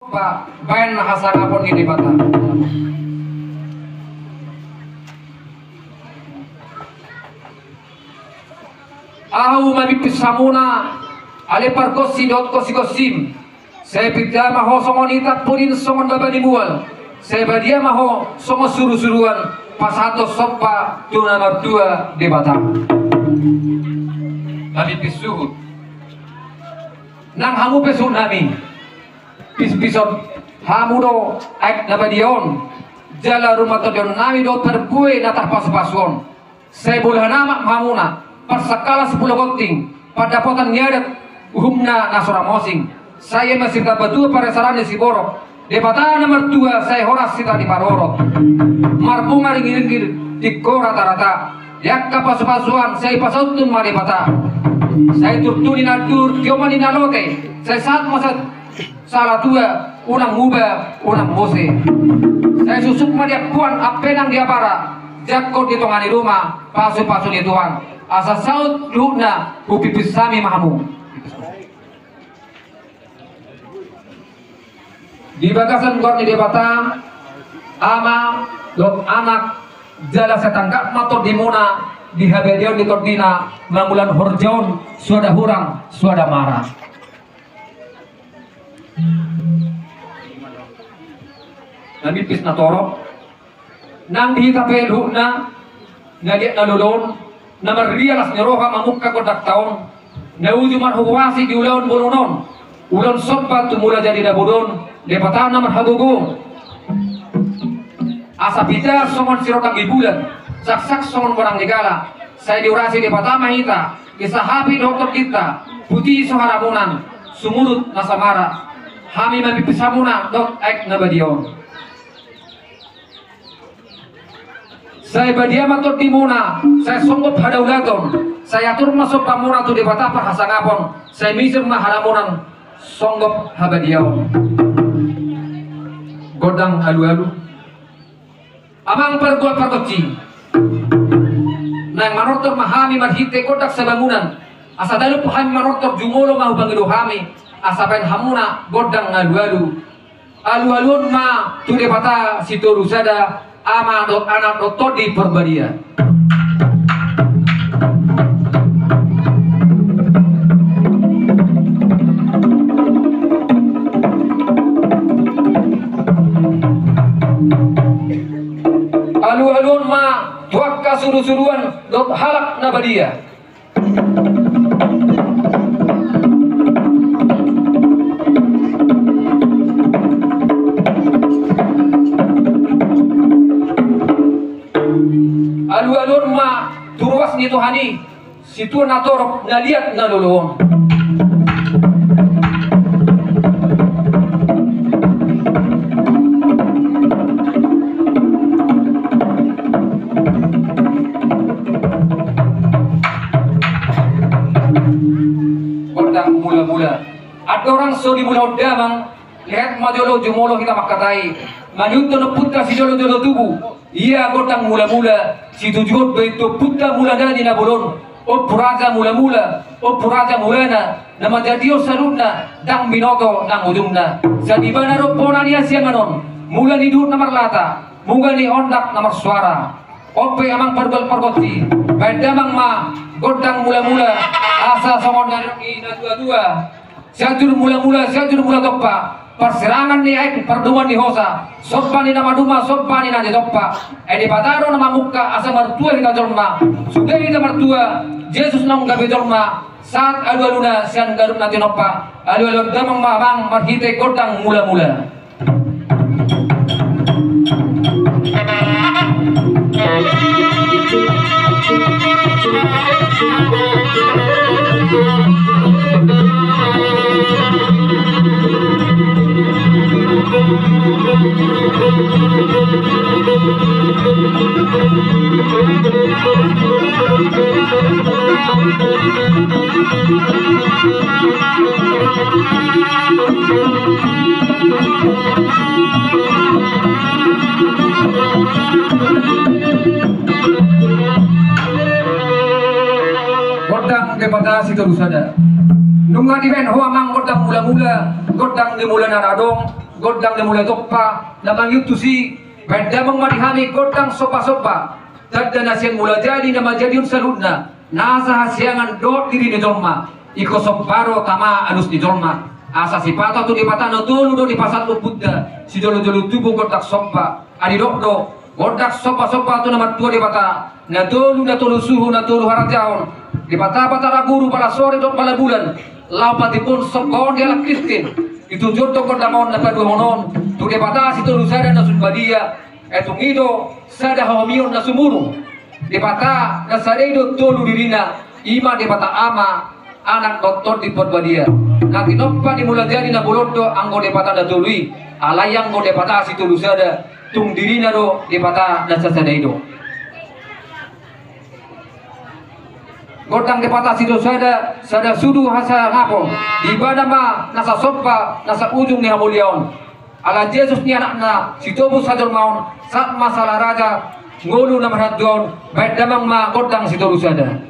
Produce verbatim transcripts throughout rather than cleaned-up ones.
Ba-, baen hasangapon ni Debata. Ahu mamipis hamuna, ale pargonsi dohot gonsigonsim. Sai pinta ma ho songon ita pudin songon baba ni mual. Sai badia ma ho songon surusuruan pasahathon somba tu na martua Debata. Mamipis suhut. Nang hamu pe suhutnami, pispishon hamu do aek na badia on, jala ruma tondionnami do parbue na tarpasupasu on. Sai bolahan amak ma hamuna, parsangkala sampulu gonting, pandapotan ni adat, uhumna na so ra mosing. Sai eme sirta batua paresaran ni siborok, Debata na martua sai horas hita diparorot. Marbunga ringirringir tingko ratarata. Di angka pasupasuan sai pasauthon ma Debata. Sai turtu ni na andur, tio ma ni na lote. Sai sahat ma sahat sala tua, unang muba, unang muse. Sai susuk ma di ampuan, ampe nang di apara. Jangkon di tonga ni ruma, pasupasu ni Tuhan. Asa saut luhutna, hupipis hami ma hamu. Di bagasan goar ni Debata, Ama dohot Anak, jala sai tanggap ma tondimuna di habadiaon ni tondina, mangulang horja on, soada hurang, soada mara. Mamipis na torop. Nang di hita pe luhutna, na liat na lolo on, na marria las ni roha mamungka gondangta on, na uju marhuhuasi di ulaon bolon on, ulaon somba tu Mulajadi Dapot on, Debata na marhagogoon. Asa pita songon sirondang ni bulan, saksak songon bonang ni gala, sai diurasi Debata ma hita, di sahapi dohot tondinta, puti so haramunan, sumurut na samara, hami mamipis hamuna dohot aek na badia on. Sai badia ma tondimuna, sai songgop hadaulaton, sai atur ma sombamuna tu Debata parhasangapon, sai miser ma haramunan songgop habadiaon. Gondang alualu. Amang pargual pargonsi. Naeng manortor ma hami marhite gondang sabangunan. Asa talup hami manortor jumolo ma hupangido hami. Asa baen hamuna gondang alualu. Alualuon ma tu Debata Sitolusada, Ama dohot Anak dohot Tondi Parbadia. Alualuon ma tu angka surusuruan dohot halak na badia. Alualuon ma tu ruas ni Tuhan i, situan na torop na liat na lolo on. Gondang mulamula. Andorang so dimulahon damang, lehet ma jolo jumolo hita mangkatai. Maniuthon ompunta sijolojolo tubu. Ia gondang mulamula, situjuhon do i tu ompunta Mula Nadi Nabolon. Ompu Raja Mulamula, Ompu Raja Mulana, na manjadion saluhutna, ndang binoto nang ujungna. Sai ibana do bona ni hasiangan on, mula ni duhut na marlata, muga ni ondak na marsuara. On pe amang pargual pargonsi, baen damang ma gondang mulamula, asa songon na nidok ni natuatua. Sianjur mulamula, Sianjur mula tompa, parsirangan ni aek, pardomuan ni hosa, somba ni na maduma, somba ni na tinompa. Ai Debata do na mamungka, asa martua hita jolma, sude hita martua, Jesus naung gabe jolma, sahat alualuna sian ganup na tinompa. Alualuon damang ma amang marhite gondang mulamula. Gondang Debata Sitolusada. Nunga dibaen ho amang gondang mula-mula, gondang ni mula na adong, gondang ni mula tompa, na mangihut tusi, baen damang ma di hami gondang somba-somba. Tanda na sian mula jadi na manjadihon saluhutna nasa hasiangan dohot diri ni jolma. Ingkon somba do tama alus ni jolma. Asa sipata tu Debata na tolu do dipasahat Ompunta sijolo-jolo tubu gondang somba. Ai didok do, gondang somba-somba tu na martua Debata, na tolu, na tolu suhu, na tolu harajaon. Debata Batara Guru, Balasori dohot Balabulan, laho patimbulhon songgop on di halak Kristen. Ditujuhon do gondang on na paduahon on tu Debata Sitolusada na sun badia. Ai tung i do sada hahomion na sumurung. Debata na sada i do tolu dirina, i ma Debata Ama, Anak dohot Tondi Parbadia. Na tinompa ni mula jadi na bolon do anggo Debata na tolu i, alai anggo Debata Sitolusada, tung dirina do Debata na sasada i do. Gondang Debata Sitolusada, sada sudu hasangapon, di ibana ma nasa somba, nasa ujung ni hamauliaon. Ala Jesus ni Anakna, sitobus hajolmaon, sahat ma sahala raja, ngolu na marhahajuaon, baen damang ma gondang Sitolusada.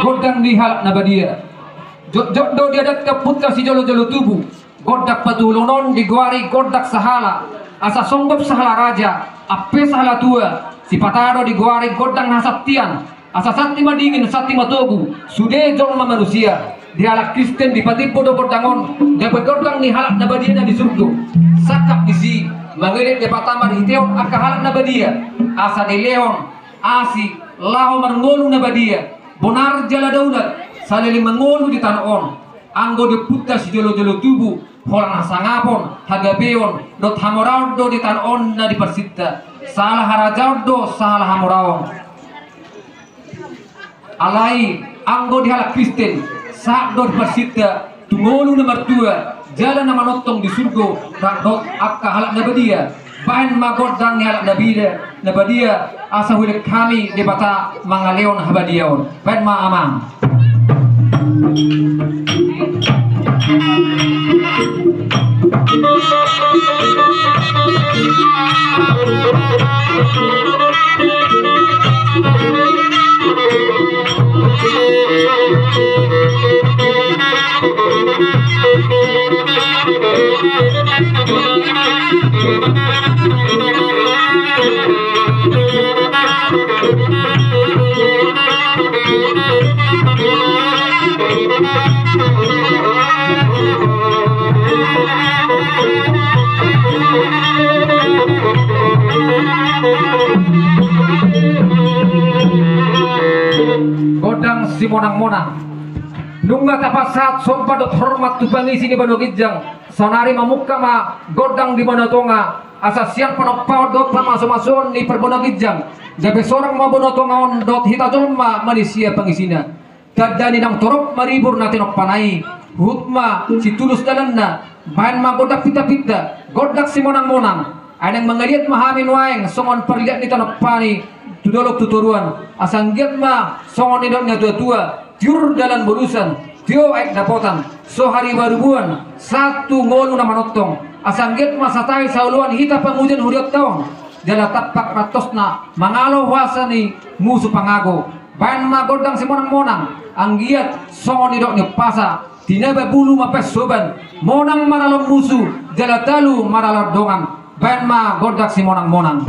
Gondang ni halak na badia. Jotjot do diadat Ompunta sijolo-jolo tubu. Gondang patuholongon on digoari gondang sahala, asa songgop sahala raja, ampe sahala tua. Sipata do digoari gondang hasantian, asa santi ma dingin, santi ma togu sude jolma manusia. Di halak Kristen dipatimbo do gondang on, gabe gondang ni halak na badia na di surgo. Sangkap disi mangelek Debata marhitehon angka halak na badia, asa dilehon asi laho marngolu na badia, bonar jala daulat saleleng mangolu di tano on. Anggo di Ompunta sijolo-jolo tubu, holan hasangapon, hagabeon dohot hamoraon do di tano on na diparsinta. Sahala harajaon do sahala hamoraon. Alai anggo di halak Kristen, sahat do diparsinta tu ngolu na martua jala na manongtong di surgo, rap dohot angka halak na badia. Baen ma gondang ni halak na badia, na badia, asa huelek hami Debata mangalehon habadiaon. Baen ma amang. Gondang simonang-monang. Nunga tapasahat somba dohot hormat tu pangisi ni banua ginjang. Saonari mamungka ma gondang di Banua Tonga, asa sian panompaon dohot pamasumasuon ni parbanua ginjang, gabe sorang ma Banua Tonga on dohot hita jolma manisia pangisina. Tanda ni naung torop maribur na tinompana i, huhut ma situlus dalanna. Baen ma gondang pintapinta, gondang simonangmonang. Ai naeng mangaliat ma hami nuaeng songon parliat ni tanompani tu dolok tu toruan, asa anggiat ma songon nidok ni natuatua: Tiur dalan bolusan, tio aek dapotan, so haribarubuan, sahat tu ngolu na manongtong. Asa anggiat ma satai saoloan hita pamujian hurianta on, jala tampak rantosna mangalo huasa ni musu pangago. Baen ma gondang simonangmonang, anggiat songon nidok ni umpasa: Tinaba bulu mambahen soban, monang maralo musu, jala talu maralo dongan. Baen ma gondang simonangmonang.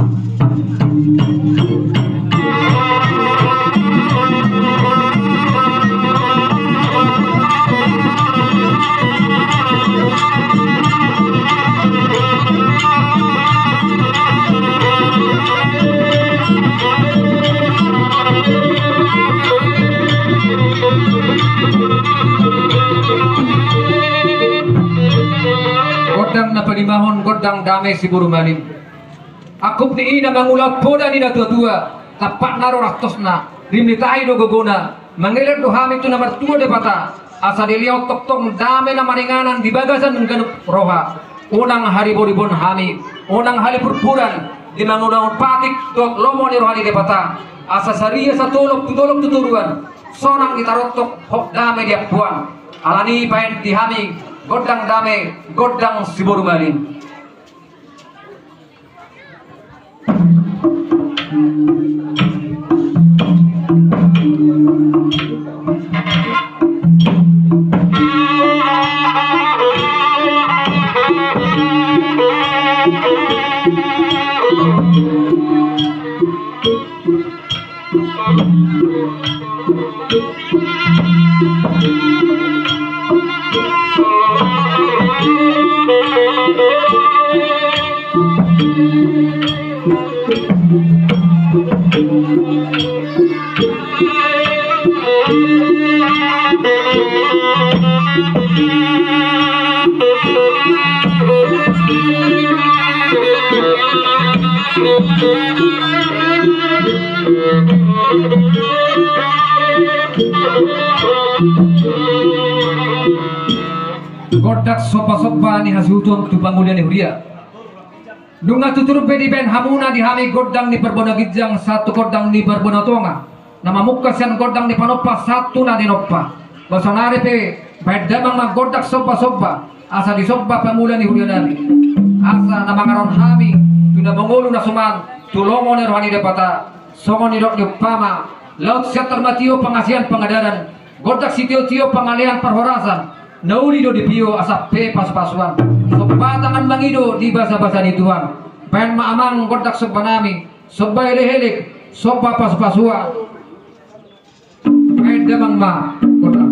Imahon gondang dame siboru malim. Angkup ni i na mangulahon poda ni na tuatua, tampakna do rantosna, rim ni tahi do gogona, mangelek do hami tu na martua Debata, asa dilehon tongtong dame na maringanan di bagasan ganup roha. Unang hariboriboan hami, unang halipurpuran, di mangulahon patik dohot lomo ni roha ni Debata, asa saria satolop tu dolok tu toruan, sonang di tarotok hot dame di ampuan. Alani i baen di hami gondang dame, gondang siboru malim. Gondang sombasomba ni hasuhuton tu pangula ni huria. Nunga tutur be dibaen hamuna di hami gondang ni parbona ginjang sahat tu gondang ni parbona tonga, na mamungka sian gondang ni panompa sahat tu na ninompa. Ba saonari pe baen damang ma gondang sombasomba, asa disomba pangula ni huria nami, asa na mangaranto hami tu na mangolu na suman tu lomo ni roha ni Debata. Songon nidok ni umpama, laut sian tarmatio pangasian pangadaran, gondang sitiotio pangalean parhorasan, na uli do dipio asa pe pasupasuan. Somba tangan mangido di basabasa ni Tuhan. Baen ma amang gondang somba nami, somba elek-elek, somba pasupasuan. Baen damang ma gondang.